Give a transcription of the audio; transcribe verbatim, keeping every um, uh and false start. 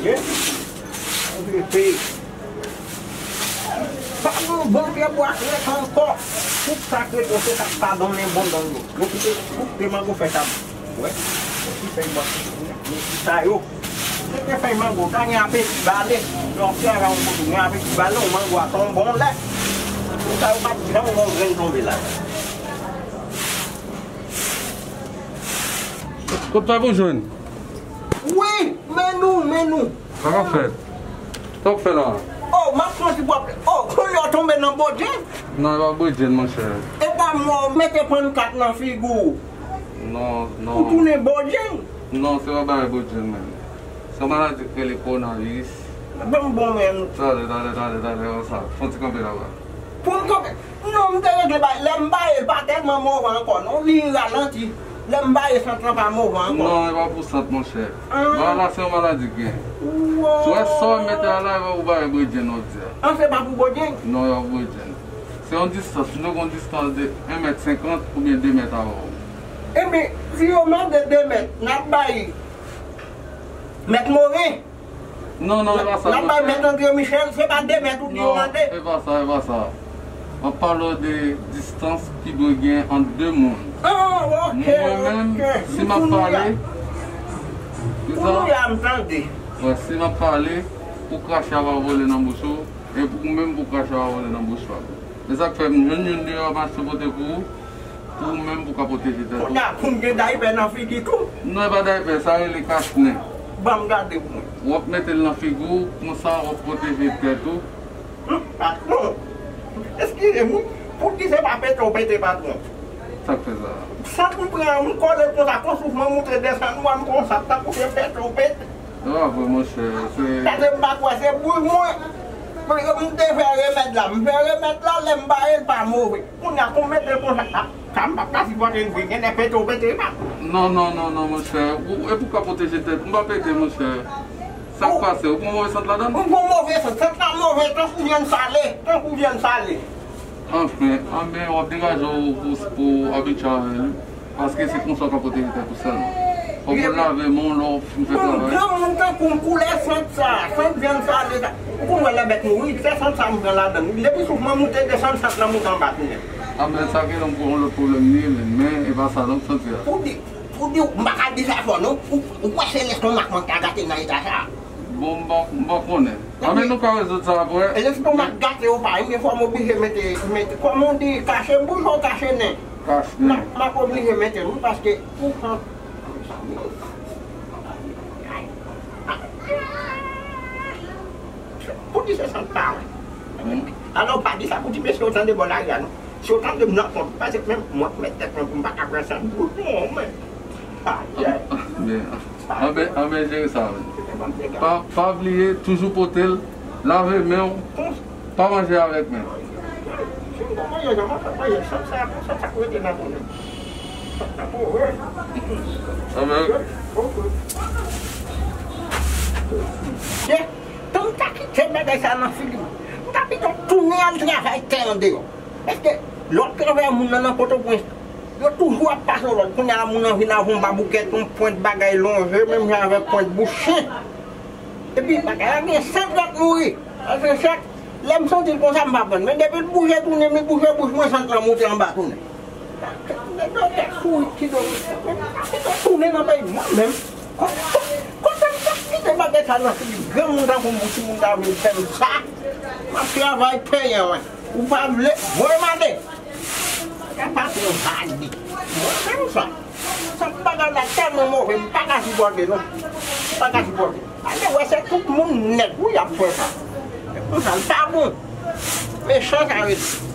Wi. Ou vle peye. Pa gen bon pye bwa k ret ankò. Tout sa k ret yo se sa k pa donnen bon donn yo. Yo kite tout te mango fè sa. Wè. Yo ki fèy bwa. Yo ki sa yo. Se te fèy mango. Ka gen apeti bale. Lè w fè la yon kote gen apeti bale, yon mango a tonbe yon lè. Tout sa yo pa t janm gen yon grenn tonbe la. Kot pa pou jwenn? Wi, men nou, men nou. Sa k ap fèt? Sa w ap fè la? Oh, m ap pran ti pwòp. Oh, kounye a w tonbe nan bodyen? Non, e pa bodyen, monchè. E pa mò, mete pannkat nan figi w. Non, non. Ou tounen bodyen? Non, se pa bagay bodyen, menm. Se yon maladi k rele kowonaviris. Ban m bon, men. Talè, talè, talè, talè, konsa. Fè yon ti kanpe laba. Pou m kanpe? Non, m te regle bay. Lè m baye l pa tèlman move ankò, non. Li ralanti. Lè m baye sant lan pa move ankò. Non, e pa pou sant, monchè. Ah. Bagay la, se yon maladi k gen. Wow. Si w wè sa w mete a la, e pa pou bagay bodyen, non, w di a. An, se pa pou bodyen? Non, e pa pou bodyen. Se yon distans. Nou gen yon distans de en mèt senkant oubyen de mèt avè w. Ebyen, si yo mande de mèt, n ap bay Mèt Morin. Non, non, e pa sa, monchè. N ap bay Mèt André Michel, se pa de mèt ou di yo mande. Non, e pa sa, e pa sa. M ap pale w de distans ki dwe gen ant de moun. Ah, ok, ok. Mwen menm, si m ap pale, pou nou ya m tande. Wè, si m ap pale, pou krache a pa vole nan bouch ou, e pou ou menm pou krache a pa vole nan bouch pa m. E sa k fè m jwenn youn deyò, m achte pote pou ou. Pou ou menm pou ka pwoteje tèt ou. Kounye a, pou m gen daypè nan figi tou? Non, e pa daypè, sa rele kachnen. Ban m gade pou mwen. W ap mete l nan figi w, konsa w ap pwoteje tèt ou. Hum, patwon, eskize m wi. Pou ki se pa pete w pete, patwon? Sa k fè sa? Sant m pran, m kole l konsa, kon souf mwen moute desann, w a m pran yon sak tankou se pete w pete. Se pa vre, monchè, se... Gade, m pa kwè se bouch mwen. M te fè remèd la, m fè remèd la, lè m baye l pa move. Kounye a, pou m mete l konsa, sa, sa m p ap ka sipòte l vre. Gen lè pete w pete, pa. Non, non, non, non, monchè. Ou, e pou ka pwoteje tèt, m pa pete, monchè. Sa k pase? Ou pran move sant ladan l? M pran move sant. Sant la move, tankou vyann sale. Tankou vyann sale. Anfen, anben, w ap degaje w pou, pou abitye avè l. Paske se konsa w ka pwoteje tèt ou sèlman. Fòk ou lave men w lè w fin fè travay. Bon, granmoun tankou m, koulè sant sa, sant vyann sale sa. Ou konn wè lè bèt mouri, se sant sa m pran ladan l. Depi souf mwen moute desann, sant lan moute anba tou nèt. A, men sa genlè yon lòt pwoblèm li ye, men, men e pa sa non, sant vyann. Pou di, pou di, m pa ka di sa fò non. Ou, ou kwè se lestomak mwen k ta gate nan eta sa? Bon, m pa, m pa konnen. A, men nou ka rezoud sa apre. E lestomak gate ou pa, ebyen fò m oblije mete, mete, kòman w di, kache bouch ou kache nen? Kache nen. M ap, m ap oblije mete l wi, paske ou pran. Pou di se sant pa w. Alò, pa di sa pou ti mesye yo tande bò lari a non. Si yo tande m nan kont, paske menm mwen k mèt tèt mwen pou m pa ka pran sant bouch mwen, men. Ayayay. Anben, anben, anben jere sa, men. Pa, pa bliye, toujou pote l, lave men w, pa manje avèk men. Si m pa manje, jan m ap fè manje, sant sa, sant sa pou rete nan tou. Anben. Ye, tan m ta kite bagay sa nan figi m, m ta pito tounen al travay tè andeyò. Paske lòt travay moun nan, nan Pòtoprens, yo toujou ap pase yon lòt. Kounye a, moun nan vin avè yon baboukèt, yon pwent bagay lonje, menm jan avèk pwent bouch chen. Epi bagay la gen sèt lèt mouri. Paske sèt, lè m santi l konsa, m pa pran l. Men depi l bouje tounen, li bouje bouch mwen, sant lan moute anba tounen. Nèg yo tèt sourit ki dòmi. Men m pa kite tounen nan peyi mwen menm. Kon, kon, konsa m t ap kite bagay sa nan figi granmoun tankou m pou timoun ta vin fè m sa. M ap travay penyen mwen. Ou pa vle, voye mande. Sa pa se yon bagay. Mwen menm sa. Sa bagay la tèlman move, m pa ka sipòte non. M pa ka sipòte. Ale wè se tout moun nèt wi y ap fè sa. Se konsa l pa bon. Mechan sa rele.